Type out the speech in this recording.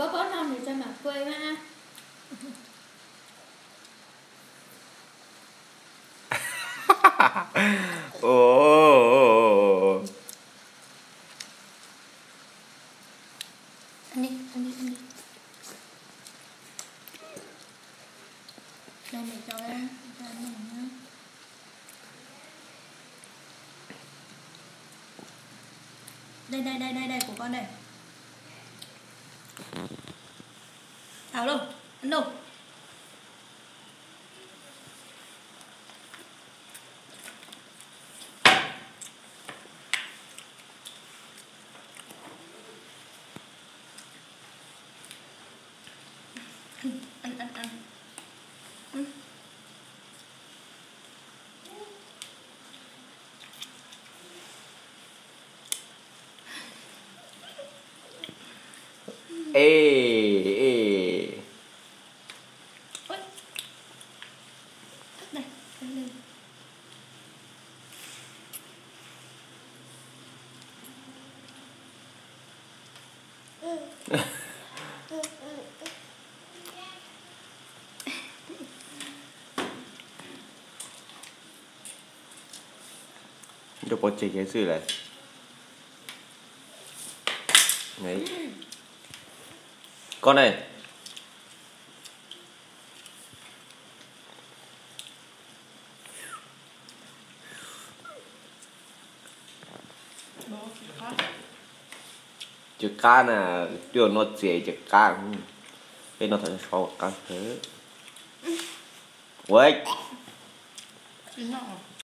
Pob pob no nws tsa mam kuaj mas. Đây, đây, đây, đây, đây, của con đây. Thảo luôn, ăn luôn. Ăn, ăn, ăn. Ừ. Ê, ê. Ui. Đây, đây, đây. Rau pov tseg kiag xwb lawm. Koj ne? Cov qab na, twb no txias cov qab. Peb no thaum sov qab kawg. Ua,